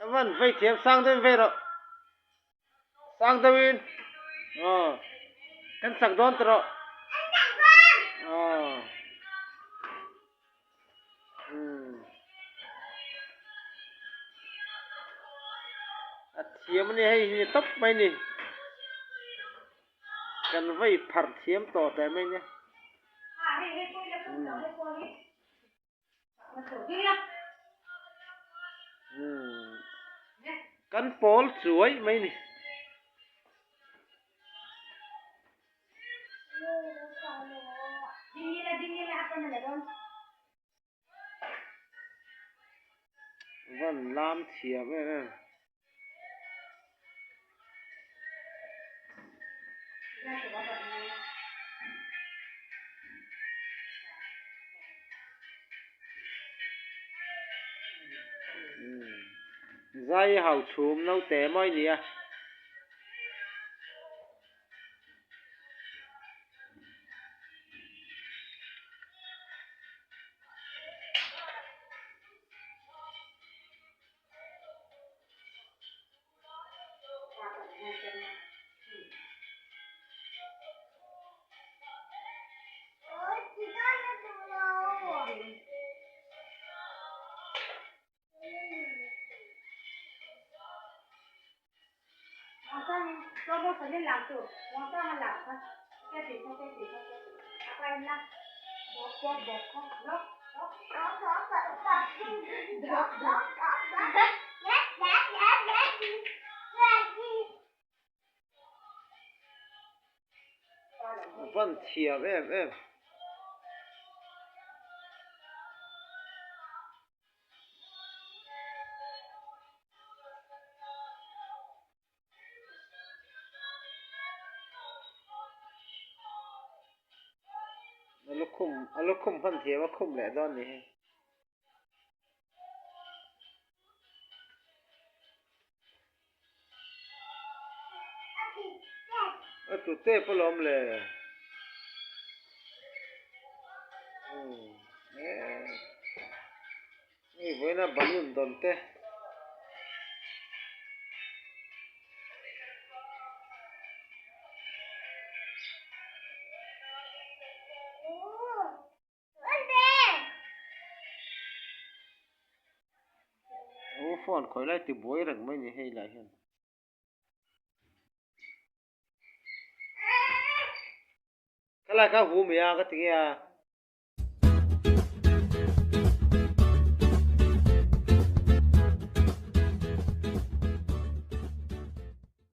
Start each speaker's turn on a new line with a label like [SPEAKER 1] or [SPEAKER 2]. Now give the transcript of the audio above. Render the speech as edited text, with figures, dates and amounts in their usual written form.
[SPEAKER 1] A van vei thiam sang deuhin vei rawh. Sang deuhin. Aw. Kan chak dawn ta rawh. Aw. Umm. A thiam a ni hei hi tawp mai a ni. Kan vei pharh thiam tawh teh mai nia. Kan pawl chuai mai ni. Van lam thiam em em. Zai hau chhum naute mawi nia. Van thiam em em. A lukhum a lukhum hman thiam a khum leh dawn ni hi. A tu tep alawm le. Hei vawiina balloon dawn te. U phone khawi lai ti buai reng mai ni hei lah hian. Ka lai kha hu mai a ka ti nge a.